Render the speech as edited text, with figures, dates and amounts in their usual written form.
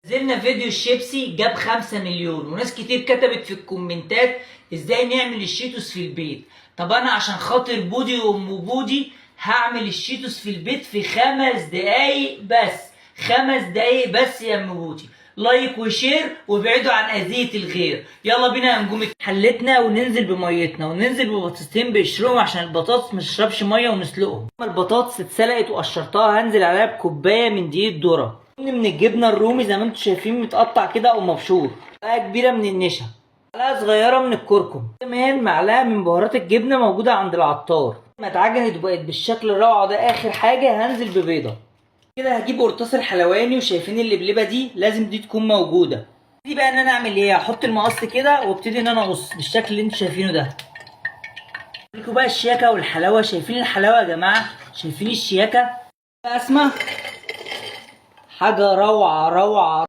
نزلنا فيديو الشيبسي جاب 5 مليون، وناس كتير كتبت في الكومنتات ازاي نعمل الشيتوس في البيت. طب انا عشان خاطر بودي وام بودي هعمل الشيتوس في البيت في 5 دقايق بس، 5 دقايق بس يا ام بودي. like و share وابعدوا عن اذية الغير. يلا بينا يا نجوم حلتنا، وننزل بميتنا وننزل ببطاطستين بقشرهم عشان البطاطس ما تشربش مية ونسلقهم. البطاطس اتسلقت وقشرتها، هنزل عليها بكوبايه من دقيق الذره، من الجبنة الرومي زي ما انتم شايفين متقطع كده او مبشور، معلقه كبيرة من النشا، معلقه صغيرة من الكركم، كمان معلقه من بهارات الجبنة موجودة عند العطار. ما اتعجنت وبقت بالشكل الروعة ده، اخر حاجة هنزل ببيضه. كده هجيب قرطاس الحلواني، وشايفين اللبلبه دي لازم دي تكون موجودة. دي بقى ان انا اعمل ايه؟ هحط المقص كده وابتدي ان انا اقص بالشكل اللي انتم شايفينه ده. لكم بقى الشياكه والحلاوه. شايفين الحلاوة يا جماعه؟ شايفين الشياكه؟ اسمع، حاجة روعه روعه.